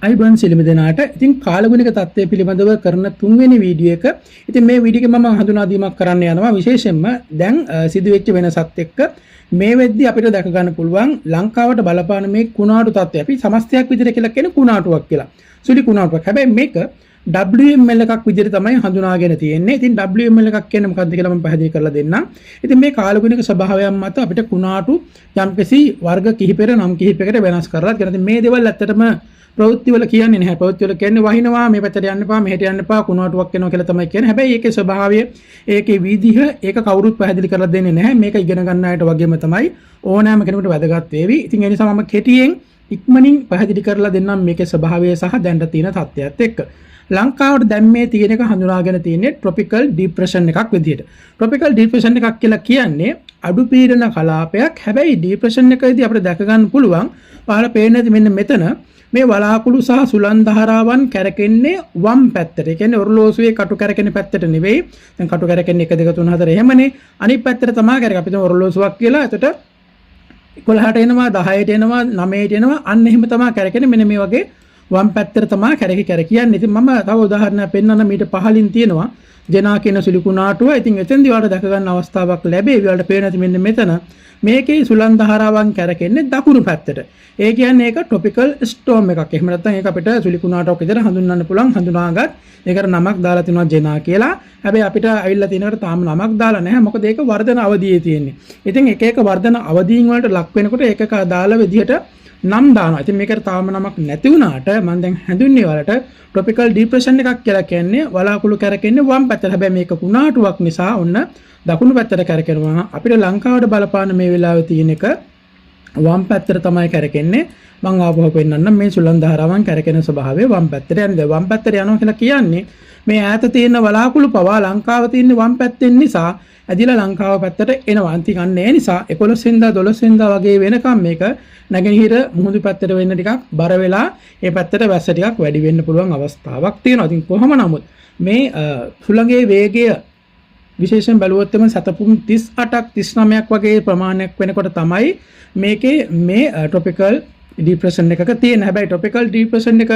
ආයුබෝවන් සියලුම දෙනාට. ඉතින් කාලගුණික තත්ත්වය පිළිබඳව කරන තුන්වෙනි වීඩියෝ එක. ඉතින් මේ වීඩියෝ එකේ මම හඳුනා දීමක් කරන්න යනවා. විශේෂයෙන්ම දැන් සිදුවෙච්ච වෙනසත් එක්ක මේ වෙද්දි අපිට දැක ගන්න පුළුවන් ලංකාවට බලපාන මේ කුණාටු තත්ත්වය. අපි සමස්තයක් විදිහට කියලා කියන්නේ කුණාටුවක් කියලා. සුළි කුණාටුවක්. හැබැයි මේක WML එකක් විදිහට තමයි හඳුනාගෙන තියෙන්නේ. ඉතින් WML එකක් කියන්නේ මොකක්ද කියලා මම පැහැදිලි කරලා දෙන්නම්. ඉතින් මේ කාලගුණික ස්වභාවයන් මත අපිට කුණාටු යම්කිසි වර්ග කිහිපයකට, නම් කිහිපයකට වෙනස් කරලා තියෙනවා. ඉතින් මේ දේවල් ඇත්තටම ප්‍රවෘත්ති වල කියන්නේ නැහැ. ප්‍රවෘත්ති වල කියන්නේ වහිනවා, මේ පැත්තට යන්න එපා, මෙහෙට යන්න එපා, කුණාටුවක් එනවා කියලා තමයි කියන්නේ. හැබැයි ඒකේ ස්වභාවය, ඒකේ විදිහ, ඒක කවුරුත් පැහැදිලි කරලා දෙන්නේ නැහැ. මේක ඉගෙන ගන්න අයට වගේම තමයි ඕනෑම කෙනෙකුට වැදගත් වේවි. ඉතින් ඒ නිසා මම කෙටියෙන් ඉක්මනින් පැහැදිලි කරලා දෙන්නම් මේකේ ස්වභාවය සහ දැනට තියෙන තත්ත්වයත් එක්ක. ලංකාවට දැන් මේ තියෙන එක හඳුනාගෙන තියෙන්නේ ට්‍රොපිකල් ඩිප්‍රෙෂන් එකක් විදිහට. ට්‍රොපිකල් ඩිප්‍රෙෂන් එකක් කියලා කියන්නේ අඩු පීඩන කලාපයක්. හැබැයි ඩිප්‍රෙෂන් එකේදී අපිට දැක ගන්න පුළුවන් පහළ පේන ඇති මෙන්න මෙතන මේ වලාකුළු සහ සුළං ධාරාවන් කැරකෙන්නේ වම් පැත්තට. ඒ කියන්නේ ඔරලෝසුවේ කටු කැරකෙන පැත්තට නෙවෙයි. දැන් කටු කැරකෙන්නේ 1 2 3 4 එහෙමනේ. අනිත් පැත්තට තමයි කැරකෙන්නේ. අපි හිතමු ඔරලෝසුවක් කියලා. එතකොට 11ට එනවා, 10ට එනවා, 9ට එනවා. අන්න එහෙම තමයි කැරකෙන්නේ. මෙන්න මේ වගේ වම් පැත්තට තමයි කැරකි කැරකි යන්නේ. ඉතින් මම තව උදාහරණයක් පෙන්නන්න. මීට පහලින් තියෙනවා ජෙනා කියන සුළි කුණාටුව. ඉතින් එතෙන්දී ඔයාලට දැක ගන්න අවස්ථාවක් ලැබේ. ඔයාලට පේන ඇති මෙන්න මෙතන මේකේ සුළං ධාරාවන් කැරකෙන්නේ දකුණු පැත්තට. ඒ කියන්නේ ඒක ට්‍රොපිකල් ස්ටෝම් එකක්. එහෙම නැත්නම් ඒක අපිට සුළි කුණාටුවක් විදිහට හඳුන්වන්න පුළුවන්. හඳුනාගත්. ඒකට නමක් දාලා තිනවා ජෙනා කියලා. හැබැයි අපිට ඇවිල්ලා තියෙනකට තාම නමක් දාලා නැහැ. මොකද ඒක වර්ධන අවදියේ තියෙන්නේ. ඉතින් එක එක වර්ධන අවදීන් වලට ලක් වෙනකොට ඒකක අදාළ විදිහට නම් දානවා. ඉතින් මේකට තාම නමක් නැති වුණාට මම දැන් හැඳින්වුවේ වලට ට්‍රොපිකල් ඩිප්‍රෙෂන් එකක් කියලා කියන්නේ වලාකුළු කැරකෙන්නේ වම් පැත්තට. හැබැයි මේක කුණාටුවක් නිසා ඔන්න දකුණු පැත්තට කැරකෙනවා. අපිට ලංකාවට බලපාන මේ වෙලාවේ තියෙන එක වම් පැත්තට තමයි කැරකෙන්නේ. මං ආපහු පෙන්නන්නම් මේ සුළං ධාරාවන් කැරකෙන ස්වභාවය වම් පැත්තට යන්නේ. දැන් වම් පැත්තට යනවා කියලා කියන්නේ මේ ඈත තියෙන වලාකුළු පවා ලංකාව තියෙන වම් පැත්තෙන් නිසා ඇදිලා ලංකාව පැත්තට එනවා. ඉතින් අන්න ඒ නිසා 11 වෙනිදා, 12 වෙනිදා වගේ වෙනකම් මේක නැගෙනහිර මුහුදු පැත්තට වෙන්න ටිකක් බර වෙලා ඒ පැත්තට වැස්ස ටිකක් වැඩි වෙන්න පුළුවන් අවස්ථාවක් තියෙනවා. ඉතින් කොහොම නමුත් මේ සුළඟේ වේගය විශේෂයෙන් බැලුවොත් එම සතපුම් 38ක් 39ක් වගේ ප්‍රමාණයක් වෙනකොට තමයි මේකේ මේ ට්‍රොපිකල් ඩිප්‍රෙෂන් එකක තියෙන. හැබැයි ට්‍රොපිකල් ඩිප්‍රෙෂන් එක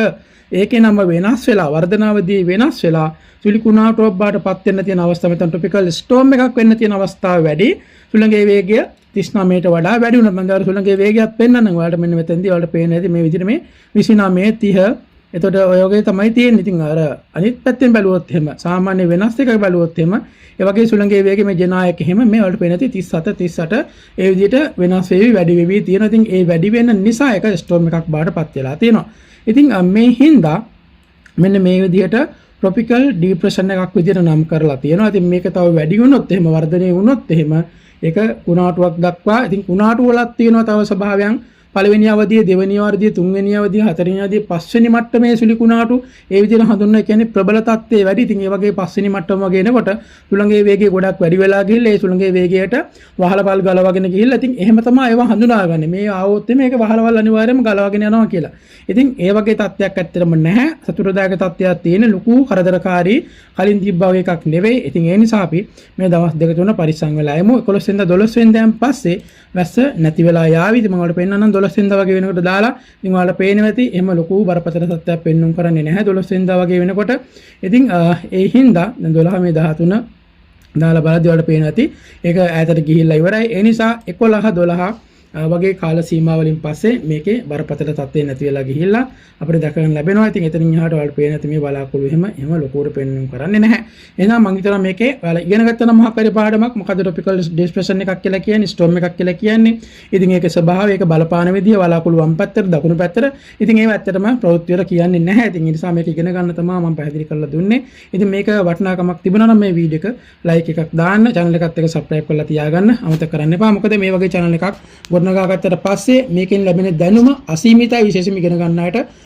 ඒකේ නම වෙනස් වෙලා, වර්ධනාවදී වෙනස් වෙලා සුළි කුණාටුවක් බවට පත් වෙන්න තියෙන අවස්ථාව, නැත්නම් ට්‍රොපිකල් ස්ටෝම් එකක් වෙන්න තියෙන අවස්ථාව වැඩි. සුළඟේ වේගය 39ට වඩා වැඩි වුණා. මම දැන් සුළඟේ වේගයක් පෙන්නන්නම් ඔයාලට. මෙන්න මෙතෙන්දී ඔයාලට පේන ඇති මේ විදිහට මේ 29, 30. එතකොට ඔය වගේ තමයි තියෙන්නේ. ඉතින් අර අනිත් පැත්තෙන් බැලුවොත් එහෙම, සාමාන්‍ය වෙනස් එකක් බැලුවොත් එහෙම, ඒ වගේ සුළඟේ වේගය මේ ජෙනා එක එහෙම මේ වලට පේන ඇති 37, 38 ඒ විදිහට වෙනස් වෙවි වැඩි වෙවි තියෙනවා. ඉතින් ඒ වැඩි වෙන නිසා ඒක ස්ටෝම් එකක් බවට පත් වෙලා තියෙනවා. ඉතින් මේ හින්දා මෙන්න මේ විදිහට ට්‍රොපිකල් ඩිප්‍රෙෂන් එකක් විදිහට නම් කරලා තියෙනවා. ඉතින් මේක තව වැඩි වුණොත් එහෙම, වර්ධනය වුණොත් එහෙම, ඒක කුණාටුවක් දක්වා. ඉතින් කුණාටු වලත් තියෙනවා තව ස්වභාවයන්. පළවෙනි අවධිය, දෙවෙනි අවධිය, තුන්වෙනි අවධිය, හතරවෙනි අවධිය, පස්වෙනි මට්ටමේ සුළි කුණාටු ඒ විදිහට හඳුන්වන. ඒ කියන්නේ ප්‍රබල තත්ත්වයේ වැඩි. ඉතින් ඒ වගේ පස්වෙනි මට්ටම වගේ එනකොට සුළඟේ වේගය ගොඩක් වැඩි වෙලා ගිහිල්ලා ඒ සුළඟේ වේගයට වහලවල් ගලවගෙන ගිහිල්ලා, ඉතින් එහෙම තමයි ඒවා හඳුනාගන්නේ. මේ ආවොත් මේක වහලවල් අනිවාර්යයෙන්ම ගලවගෙන යනවා කියලා. ඉතින් ඒ වගේ තත්ත්වයක් ඇත්තටම නැහැ. සතුටුදායක තත්ත්වයක් තියෙන, ලොකු කරදරකාරී කලින් තිබ්බා වගේ එකක් නෙවෙයි. ඉතින් ඒ නිසා අපි මේ දවස් දෙක තුන පරිස්සම් වෙලා යමු. 11 වෙනිදා, 12 වෙනිදාන් පස්සේ වැස්ස නැති වෙලා යාවි. ඉතින් මම ඔයාලට පෙන්නන්නම් 12 වෙනිදා වගේ වෙනකොට දාලා. ඉතින් ඔයාලට පේනවා ඇති එහෙම ලොකු බරපතල තත්ත්වයක් පෙන්නුම් කරන්නේ නැහැ 12 වෙනිදා වගේ වෙනකොට. ඉතින් ඒ හින්දා දැන් 12, මේ 13 දාලා බලද්දි ඔයාලට පේනවා ඇති ඒක ඈතට ගිහිල්ලා ඉවරයි. ඒ නිසා 11, 12 වගේ කාල සීමා වලින් පස්සේ මේකේ බරපතල තත්ත්වය නැති වෙලා ගිහිල්ලා අපිට දැක ගන්න ලැබෙනවා. ඉතින් එතනින් එහාට ඔයාලට පේන ඇති මේ බලාකුළු එහෙම එහෙම ලොකුවට පෙන්නුම් කරන්නේ නැහැ. එහෙනම් මං හිතනවා මේකේ ඔයාලා ඉගෙන ගත්තා නම් මොකක් හරි පාඩමක්, මොකද්ද ට්‍රොපිකල් ඩිප්‍රෙෂන් එකක් කියලා කියන්නේ, ස්ටෝම් එකක් කියලා කියන්නේ. ඉතින් ඒකේ ස්වභාවය, ඒක බලපාන විදිය, වලාකුළු වම් පැත්තට දකුණු පැත්තට. ඉතින් ඒව ඇත්තටම ප්‍රවෘත්ති වල කියන්නේ නැහැ. ඉතින් ඒ නිසා මේක ඉගෙන ගන්න තමයි මම පැහැදිලි කරලා දුන්නේ. ඉතින් මේක වටිනාකමක් තිබුණා නම් මේ වීඩියෝ එක ලයික් එකක් දාන්න, channel එකත් එක්ක subscribe කරලා තියාගන්න අමතක කරන්න එපා. මොකද මේ වගේ channel එකක් ගොඩනගා ගත්තට පස්සේ මේකෙන් ලැබෙන දැනුම අසීමිතයි, විශේෂයෙන්ම ඉගෙන ගන්න අයට.